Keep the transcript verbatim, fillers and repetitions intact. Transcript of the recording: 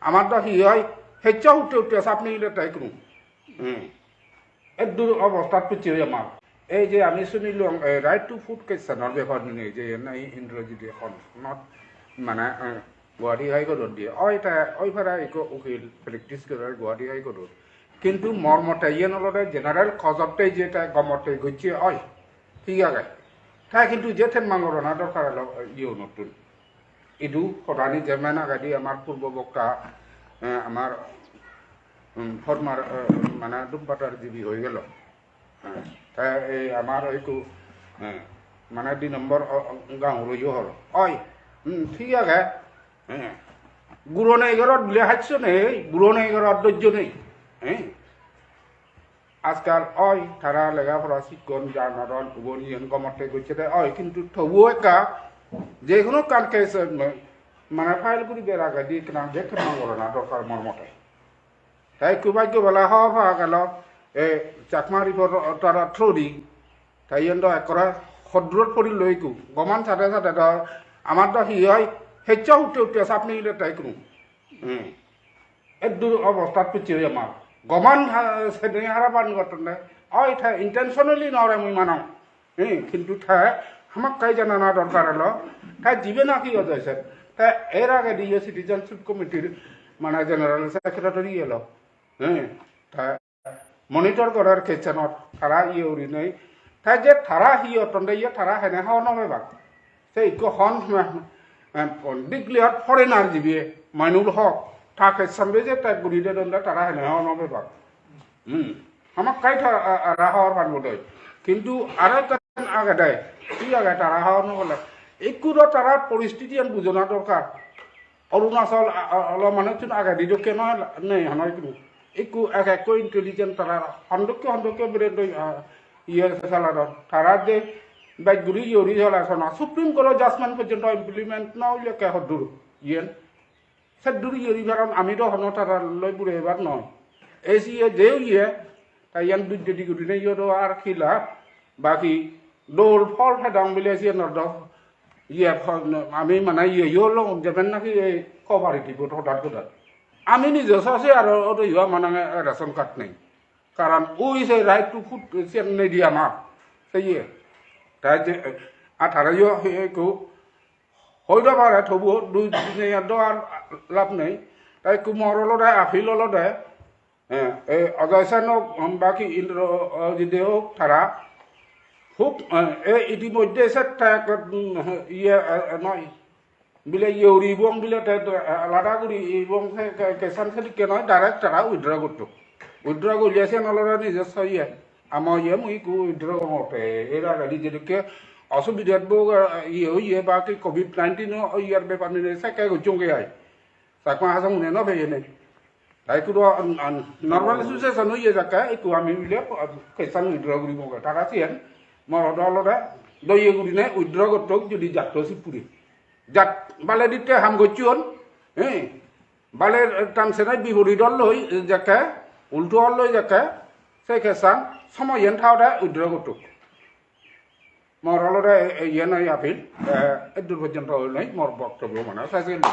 Amar do hi oi, heccho utte utte sap nigile tai kunu. Hmm. Eddur obostat pocche oi amar. Ei je ami sunilong, ei right to food question-or bepar niye je nahi Indrajit-e hon, not mane, eh, Guwahati High Court-ot diye. Oi ta, oi para ekko ukil practice gorer Guwahati High Court-ot. Kintu mor mote iyen olode general cause-otte je ta gomotte gocche oi. Thik age. Ta kintu je temma gorana dorkar elo, eh, iyonottun. Idu hodani jemen agedi amar purbo bokta, eh, amar, um, former, eh, mane Dhupbatar G B hoi gelo. Eh, te ei amar oiku, eh, mane di nombor o-, o-, gaonburo yo holo. Oi, hmm, thik age. Eh, guro nei gorot bile haccho nei, guro nei gorot dojjo nei. Eh? Ajkal oi, tara lega pora sikkon, jan odon, ubon iyen gomotte gocche de oi, kintu tobuo ekka je hono ekkan case, eh, mane file guribar agedi ekkena je temma gorana dorkar mor mote. Te ekku bhaggo bala hobor pa gelo, e, Chakma Reporter-or through di, te iyen do ekkore hoddurot porillo ekku, goman sade sade do, amar do hi oi, heccho utte utte sap nigile tai kunu. Hmm. Eddur obostat pocche oi amar. Goman ha-, sene harapan gottonde. Oi, te intentionally nw ore mui manong. Hmm, kintu te hamakkai janana dorkar elo. Te jibe nahi odo ese. Te er agedi ye Citizenship Committee-r mane General Secretary elo. Hmm, te monitor gorer case-anot tara iye gurinei. Te je tara hi gottonde iye tara hene hobor nw pebak. Se ikko hon, eh, declared foreigner jibe, Mainul Hok, ta case-an be je tag guri dedonde tara hene hobor nw pebak. Hmm. Hamakkai ta-, a-, ara hobor pan bodoi. Kintu aro ekkan agede, hi age tara hobor nw pele. Ikku do tara poristitiyan bujona dorkar. Arunachal, a-, a-, olo manuchun agedi dokke noi, nei hono ikku. Ikku ek ekko intelligent tara hondokke hondokke brain doi, a, iye saladon. Tara je bej guri iye guri saladon. Supreme Court-o judgment porjonto implement nw oile ke hoddur iyen. Seddur iye guri paron ami do hono tara loi bure ebar noi. Ei siye je iye, ta iyan dujjedi gurine iye do ar hila. Baki dol phol pedong bile siyenor do. Iye, ami mane iye yo longong jeben nahi ei cooperative-ot hodat hodat. Ami nijo sase aro odo yo ama nange ration card nei. Karon ui se right to food siyen nei di amar. Se iye. Ta je, a tara yo ekku hoi do pare, tobuo dui dine do ar lab nei. Ta ekku mor olode appeal olode, eh, eh, Ajoy Sen ok, um, baki Indro, eh, jide ok tara. Hub, eh, eh, itimodhye se ta ek, um, iye, eh, eh, noi. Bile iye guri ibong bile te, eh, alada guri ibong se ke-, case-an sedikke noi, direct tara withdraw gottok. Withdraw golle sen olode nijosso iye. Ama iye mui ikku withdraw gottok. Er agedi jedokke osubidat bo, eh, iye oye ba ki covid nineteen o iyer bepar nine sekke gocchonge ai. Chakma Hajong une nw peye nei. Ta ikku do, an, an, normal situation oye jakke, ikku ami bile, uh, case-an withdraw guriboge. Tara siyen, mor hoda olode, doye gurine withdraw gottok jodi jatto sip puri. Jat, bale ditte ham gocchon, eh, bale, eh, tansene bipori dol loi, eh, jakke, ulto dol loi jakke, se case-an somoyen thaode withdraw gottok. Mor olode, eh, iyen oi appeal, eh, eddur porjonto oi nei, mor boktobbo mane sej gelo.